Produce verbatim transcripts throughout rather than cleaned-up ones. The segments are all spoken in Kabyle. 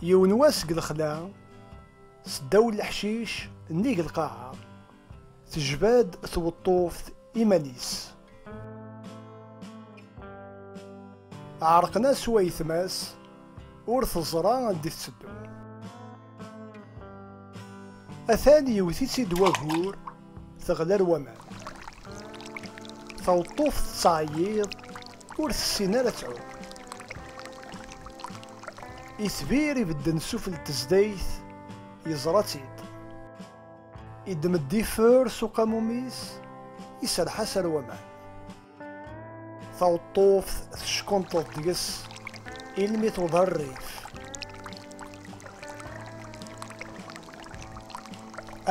Yiwen wass deg lexla, seddaw leḥcic nnig lqaɛa, tejba-d tweṭṭuft iman-is. Ɛerqen-as waytma-s, ur teẓra anda i tetteddu. Atan yewwet-itt-id wagur, teɣla ar waman. Taweṭṭuft tettɛeyyiḍ, ur tessin ara ad tɛum. Itbir ibedden sufell n tezdayt, yeẓra-tt-id. Iddem-d ifer s uqamum-is, iserreḥ-as ar waman. Taweṭṭuft teckunṭeḍ deg-s ilmi tuḍa rrif.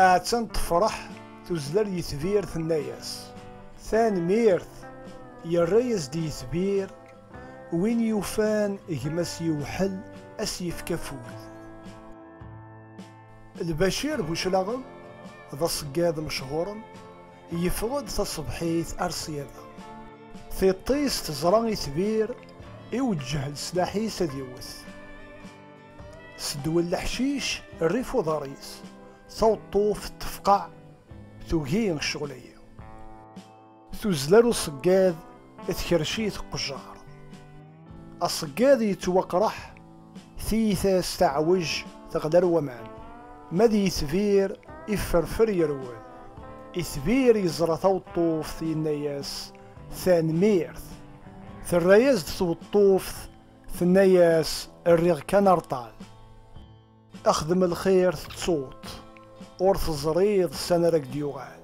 Aɛettan tefreḥ, tuzzel ar yitbir, tenna-yas: "Tanemmirt." Yerra-yas-d yitbir: "Win yufan gma-s yewḥel, a s-yefk afud." Lbacir Buclaɣem, d aṣeggad mechuren, yeffeɣ-d taṣebḥit ar ṣṣyada. Tiṭ-is teẓra itbir, iwejjeh leslaḥ-is ad iwet. Sedwel leḥcic rrif uḍar-is, taweṭṭuft tefqeɛ, tugi ccɣel-agi. Tuzzel ar uṣeggad, tkerrec-it qejjar. Aṣeggad yettwaqreḥ, tiyita-s teɛwej, teɣla ar waman. Ma d yitbir, ifferfer yerwel. Itbir yeẓra taweṭṭuft, yenna-yas: "Tanemmirt." Terra-yas-d tweṭṭuft, tenna-yas: "Rriɣ kan arṭal." Xdem lxir tettuḍ, ur teẓriḍ sani ara k-d-yuɣal.